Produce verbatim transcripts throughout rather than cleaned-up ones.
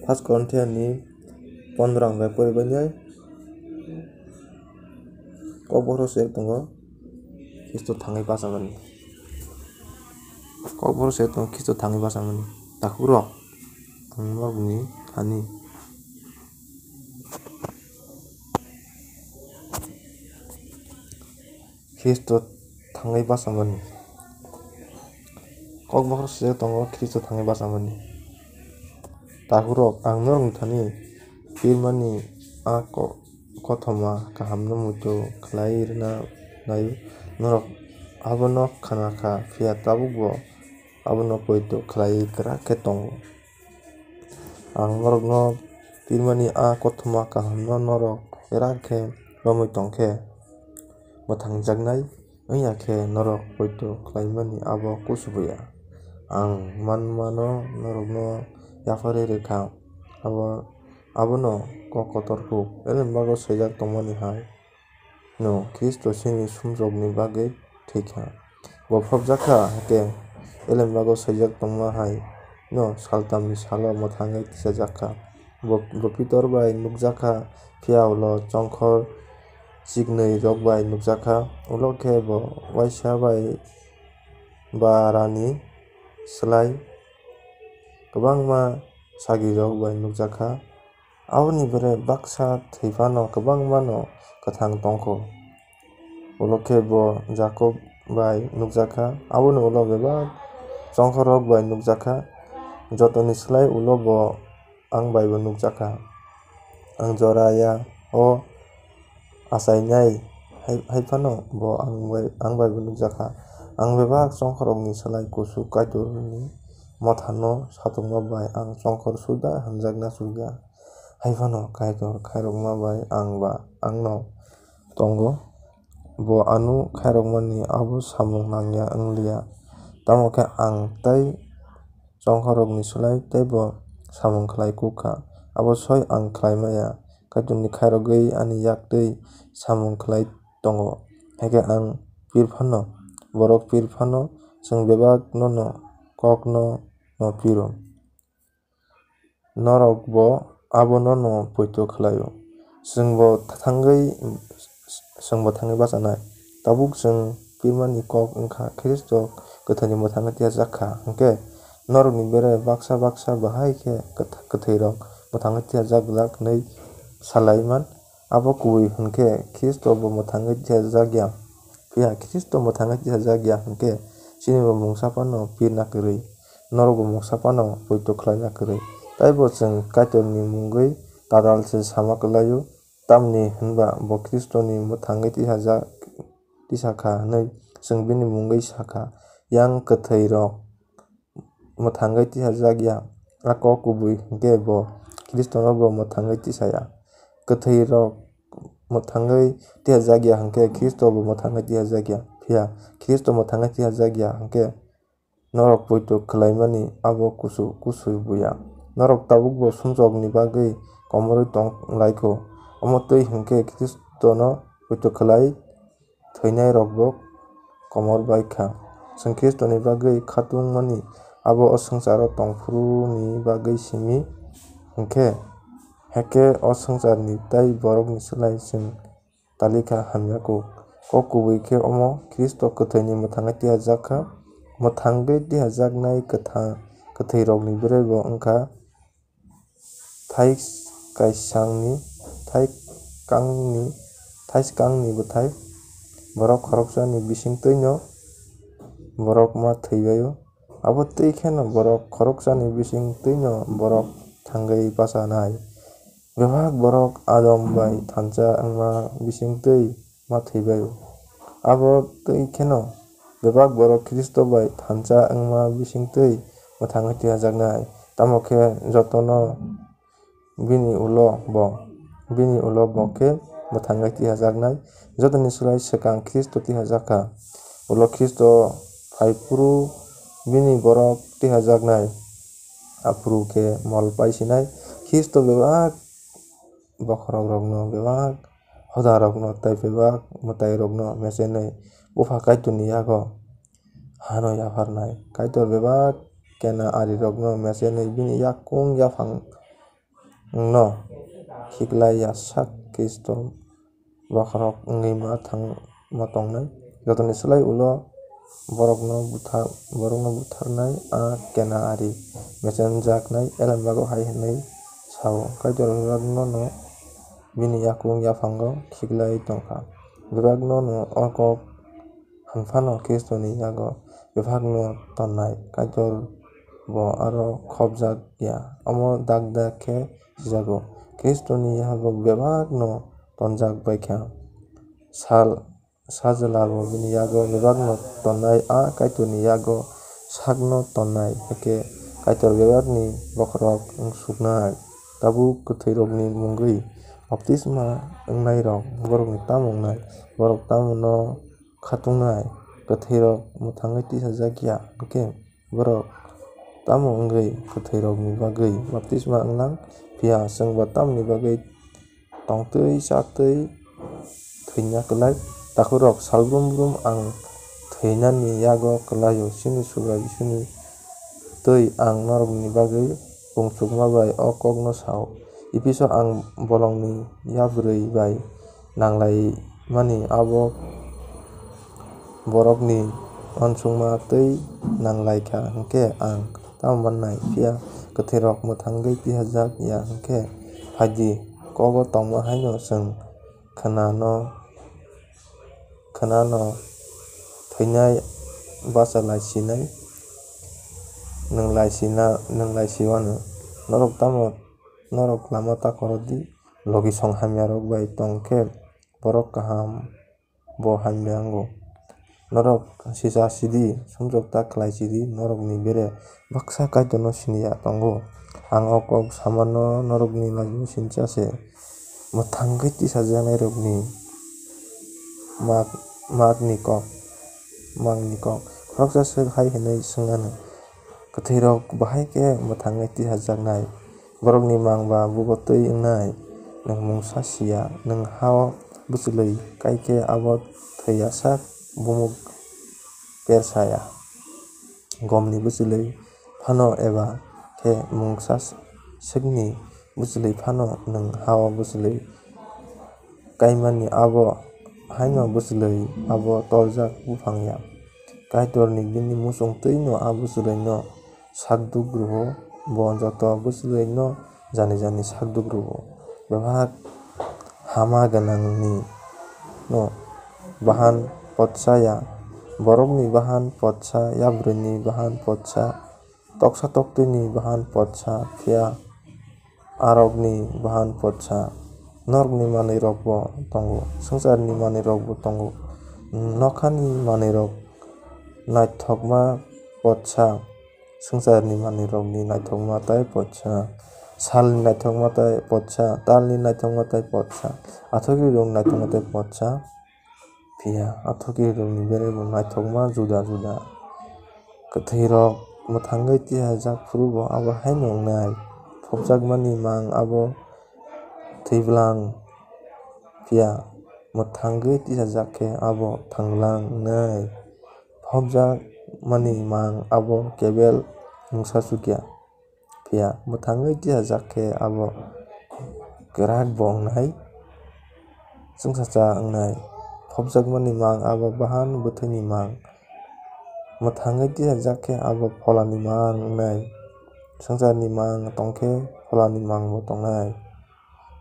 First Corinthians ni pondro ang bai poribainai. Kokbokhoro se tongo Khristo thangwi bachamani. Kokbokhoro se tongo Khristo thangwi bachamani. Takhukrok, ang norokni thani Khristo thangwi bachamani. Kokbokhoro se tongo Khristo thangwi bachamani. Takhukrok, ang norokni thani pirmani a ko-, kothoma kahamno muitu khlai rwna naio. Norok abono khna kha, phiya tabukbo abono poito khlaiwi kwrak khe tongo. Ang norokno pirmani a kothoma kahamno norok kwrak khe romwi tong khe mwthangjaknai wngya khe norok poito khlaimani abo kusubuya. Ang manmano norokno yapharwi rw kha, abo, abono kok kotor kuk. Elembago swijak tongmani hai no Khristo chini sumsokni bagwi thwi kha. Bo phobjak kha, hakhe elembago swijak tongma hai no saltamni salo mwthangwi tisajak kha. Bo, bo Pitor bai nukjak kha, phiya ulo chongkhor chiknwi rok bai nukjak kha. Ulo khe bo waisa bai barani slai kwbangma sagi rok bai nukjak kha. Aboni bere baksa thwi phano kwbangmano kwthang tongkho. Ulo khe bo Jakob bai nukjak kha, aboni ulo bebak chongkhorrok bai nukjak kha. Jotoni slai ulo bo ang bai bo nukjak kha. Ang jora ya o achainai hai, hai phano bo ang bai, ang bai bo nukjak kha. Ang bebak chongkhorrokni slai kusu Kaitorni mothano satokma bai ang chongkhor suda hamjakna chukya. Hai phano Kaitor khairokma bai ang ba, angno tongo. Bo ano khairokmani abo samung nangya wng liya. Tamo khe ang tei chongkhorrokni slai teibo samung khlai kuk kha. Abo soi ang khlai maya. Kaitorni khairogwi ani yak twi samung khlai tongo. Hakhe ang pir phano, borok pir phano, chwng bebak nono kokno no piro. Norokbo abono no poito khlaio. Chwngbo thangwi, chwngbo thangwi bachanai. Tabuk chwng pirmani kok wngkha Khristo kwthwini mwthangwi tiyajak kha hwnkhe, norokni bere baksa baksa bahai khe kwth-, kwthwirok mwthangwi tiyajak jak hwnwi salai man. Abo kubui hwnkhe Khristo bo mwthangwi tiyajak ya. Phiya Khristo mwthangwi tiyajak ya hwnkhe chini bo mungsa phano pirna kwrwi, norok bo mungsa phano poito khlaina kwrwi. Taibo chwng Kaitorni mungwi kadal se sama kwlaio, tamni hwnba bo Khristoni mwthangwi tisajak, tisa kha hwnwi chwng bini mungwi sa kha. Yang kwthwirok mwthangwi tisajak ya. A kok kubui hwnkhe bo Khristono bo mwthangwi tisaya. Kwthwirok mwthangwi tisajak ya hwnkhe Khristo bo mwthangwi tisajak ya. Phiya Khristo mwthangwi tisajak ya hwnkhe norok poito khlaimani abo kusu, kusu buya. Norok tabuk bo sumsokni bagwi komorwi tong laikho. Omo twi hwnkhe Khristono poito khlai thwinairokbo komor bai kha. Chwng Khristoni bagwi khatungmani abo o swngcharo tongphuruni bagwi simi hwnkhe, hakhe o swngcharni tei borokni slai chwng talikha hamya kuk. Kok kubui khe omo, Khristo kwthwini mwthangwi tiyajak kha. Mwthangwi tiyajaknai kwtha-, kwthwirokni bwrwibo wngkha thai kaisangni, thai kangni, thai kangni bwthai. Borok khoroksani bisingtwino borok ma thwibaio. Abo twi kheno borok khoroksani bisingtwino borok thangwi bachanai. Bebak borok Adam bai thansa wngma bisingtwi ma thwibaio. Abo twi kheno bebak borok Khristo bai thansa wngma bisingtwi mwthangwi tiyajaknai. Tamo khe jotono bini ulo bo, bini ulo bo khe mwthangwi tiyajaknai. Jotoni slai swkang Khristo tiyajak kha. Ulo Khristo phai phuru bini borok tiyajaknai. Aphuru khe mol pai sinai. Khristo bebak bokhorokrokno, bebak hodarokno tei bebak mwtairokno mechenwi Bupha Kaitorni yago hano yapharnai. Kaitor bebak kena arirokno mechenwi bini yakung yaphang Nwng no khiklai ya sak Khristo bokhorok wngwi ma thang ma tongnai. Jotoni slai ulo borokno butha-, borokno butharnai a kena ari mechenjaknai Elembago hai hwnwi sao, Kaitor bebakno no bini yakung yaphango khiklai tongkha. Bebakno no o kok hwnphano Khristoni yago bebakno tonnai Kaitor bo aro khopjak ya. Omo dak dak khe sijago, Khristoni yago bebakno tonjak baikha. Sal Sajla bo bini yago bebakno tonnai, a Kaitorni yago sakno tonnai, hakhe Kaitor bebakni bokhorok wngsuknai. Tabuk kwthwirokni mungwi baptisma wngnairok borokni tamo wngnai? Borok tamo no khatungnai? Kwthwirok mwthangwi tisajak ya, hakhe borok tamo wngwi kwthwirokni bagwi baptisma wnglang? Phiya chwngbo tamoni bagwi tongtwi chatwi thwina kwlai? Takhukrok, salbrum brum ang thwinani yago kwlaio, chini Subrai Jisuni twi ang norokni bagwi bumsukma bai o kokno sao. Epheso, ang bolongni yabrwi bai nanglaimani abo borokni uansukma twi nanglaikha hwnkhe ang tamo mannai? Phiya kwthwirok mwthangwi tisajak ya hwnkhe, phaidi, kogo tongma haino chwng khwnano, khwnano thwinai bacha laisinai, nwng laisina, nwng laisiwano. Norok tamo, norok lama ta khorokdi, logisong hamyarok bai tong khe borok kaham bo hamya wngo. Norok sisa sidi, sumsok ta khlai sidi, norokni bere baksa Kaitorno siniya tongo. Ang o kok samano norokni laimung sincha se, mwthangwi tisajaknairokni mak-, makni kok, makni kok. Khoroksa swk hai hwnwi swng anw, kwthwirok bahai khe mwthangwi tisajaknai? Borokni mang ba bubo twi wngnai. Nwng mungsa siya, nwng ha-o bwchwlwi kai khe abo thwi ya sak bumuk persa ya. Gomni bwchwlwi phano eba khe mungsa swkni bwchwlwi phano nwng ha-o bwchwlwi kaimani abo haino bwchwlwi abo torjak buphang ya. Kaitorni bini muchung twino a bwchwlwino sakduk rwo, bo joto bwchwlwino jani jani sakduk rwo. Bebak hama gwnangni no bahan potsa ya, borokni bahan potsa, yabrwini bahan potsa, toksa toktwini bahan potsa, phiya arokni bahan potsa. Norokni manwirokbo tongo, swngcharni manwirokbo tongo. Nokhani manwirok naithokma potsa, swngcharni manwirokni naithokma tei potsa, salni naithokma tei potsa, talni naithokma tei potsa, athukirirokni naithokma tei potsa. Phiya athukirirokni berebo naithokma juda juda. Kwthwirok mwthangwi tisajak phuru bo abo haino wngnai. Phobjakmani mang abo thwibwlang, phiya mwthangwi tisajak khe abo thangwlang wngnai. Phobjakmani mang abo kebel mungsa chukya, phiya mwthangwi tisajak khe abo kwrak bo wngnai, chwngsacha wngnai. Phobjakmani mang abo bahan bwthwini mang, mwthangwi tisajak khe abo pholani mang wngnai. Swngcharni mang tong khe pholani mangbo tongnai.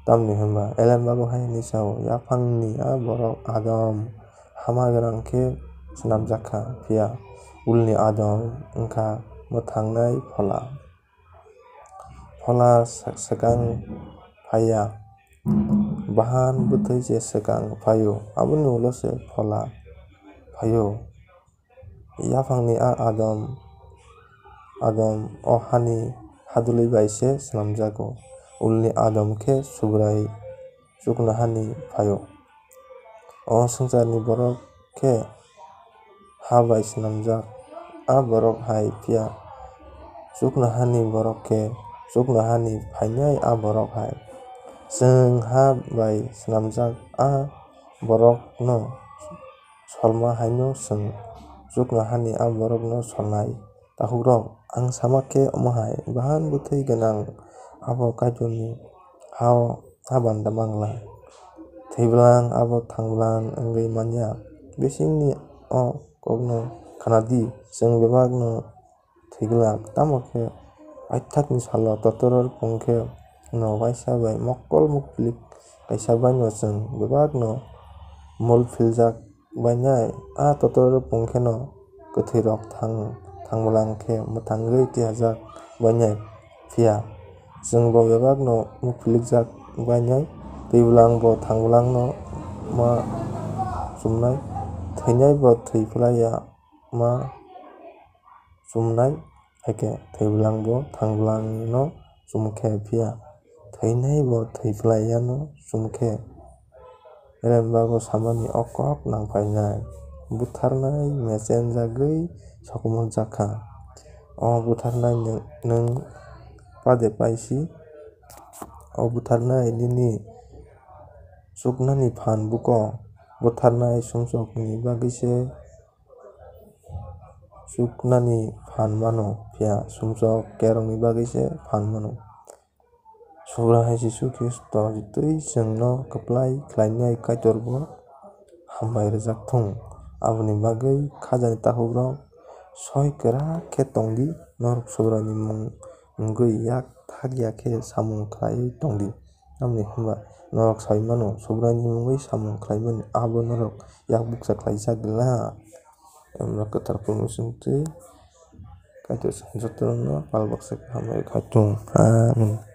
Tamni hwnba Elembago hai hwnwi sao, yaphangni a borok Adam hama gwnang khe snamjak kha, phiya ulni Adam wngkha mwthangnai phola. Phola sa-, swkang phaiya, bahan bwthwi se swkang phaio, aboni ulo se phola phaio. Yaphangni a Adam, Adam o hani hadwlwi bai se snamjago, ulni Adam khe Subrai chuknohani phaio. O swngcharni borok khe ha bai snamjak, a borok hai, phiya chuknohani borok khe chuknohani phainai a borok hai. Chwng ha bai snamjak a borokno solma haino chwng chuknohani a borokno solnai. Takhukrok, ang sama khe omo hai, bahan bwthwi gwnang abo Kaitorni ha-o ha banda mangla. Thwibwlang abo thangbwlang wngwi manya. Bisingni o kokno khna di, chwng bebakno thwi glak, tamo khe paithakni salo Totoro rwphung khe no waisa bai mokol mukplik kaisa baino chwng bebakno mul philjak bainai. A Totoro rwphung kheno kwthwirok thang-, thangbwlang khe mwthangwi tiyajak bainai. Phiya chwngbo bebakno mukphilikjak bainai, twibwlangbo thangbwlangno ma chumnai, thwinaibo thwi phlaiya ma chumnai, hakhe thwibwlangbo thangbwlangno chumkhe, phiya thwinaibo thwi phlaiyano chumkhe, Rembago samani o kok nangphainai. Butharnai mechenjagwi sokomorjak kha. O butharnai nwng, nwng pade paisi. O butharnai nini chuknani phan buko. Butharnai sumsokni bagwi se chuknani phan mano, phiya sumsok kerongni bagwi se phan mano. Subrai Jisu Khristo twi chwngno kwplai khlainai Kaitor bo hambai rwjak thung. Aboni bagwi khajani takhuk rok soi kwrak khe tong di, norok Subraini mung wngwi yak thak ya khe samung khlaiwi tong di. Tamni hwnba norok sai mano, Subraini mungwi samung khlaimani abo norok yak bukcha khlaijak glak. Emra kwthar kunu sing twi Kaitor jotono pal baksa khe hambai khai thung. Amen.